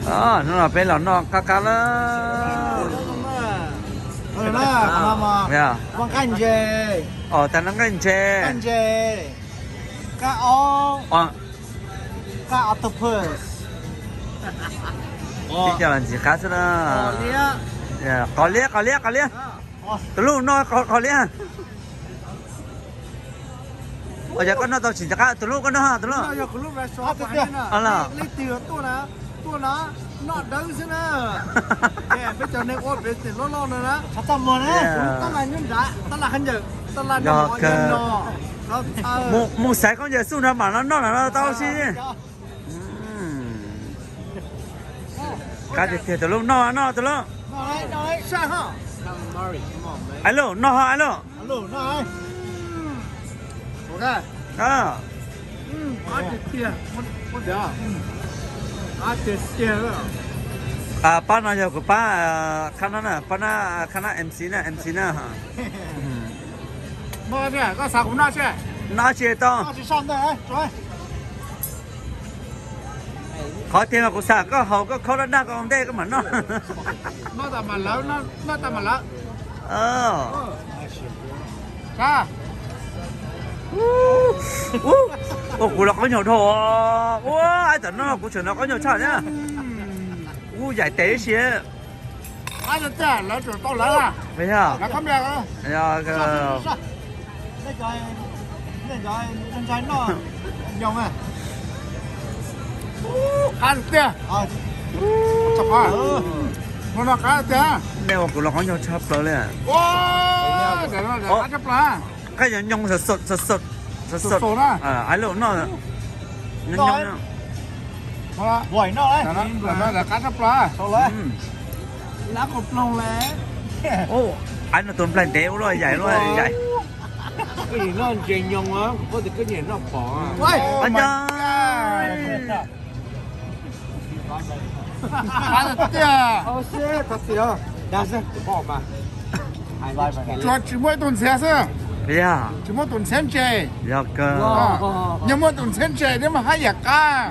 Hnub no peb los noj qab qab lawm. Os, tag noj nqaij ntses. Qab octopus. Tib co los ntxim qab xwb na. Qos liab, qos liab, qos liab. Tus hlub noj qos liab. Ua cas koj noj tau tsis nco qab, tus hlub koj noj, tus hlub. Mus xaiv khaub ncaws xub nrog mam no noj no tau si. Qab tiag tiag, tus hlub noj noj tus hlub. Ai lauj, noj ho ai lauj. Pab no yog kuv pab, khab no na, pab na, khab na MC na, MC na. Noj tsis tau. Qhov tiag mas kuv xav koj haus koj khaub daj daj koj ua ntej koj mam noj. Ua kuv los qaub ncaug dhau. Ua, ai tam no kuv tseem los qaub ncaug tshaj thiab. Ua yaim tes ib si. Qab tiag. Nej ua kuv los qaub ncaug tshaj plaws li. Qab nyoos nyoos, sov sov, sov sov. Ai lauj, noj nyoos nyoos. Qab tshaj plaws. Ai no tus nplaig ntev ua luaj yaim luaj yaim. Tsuas tsis muaj ib tug ntxhiab xwb. Tsis muaj tus ntxhiab ntses. Yog kawg. Yog muaj tus ntxhiab ntses thiab mas haj yam qab.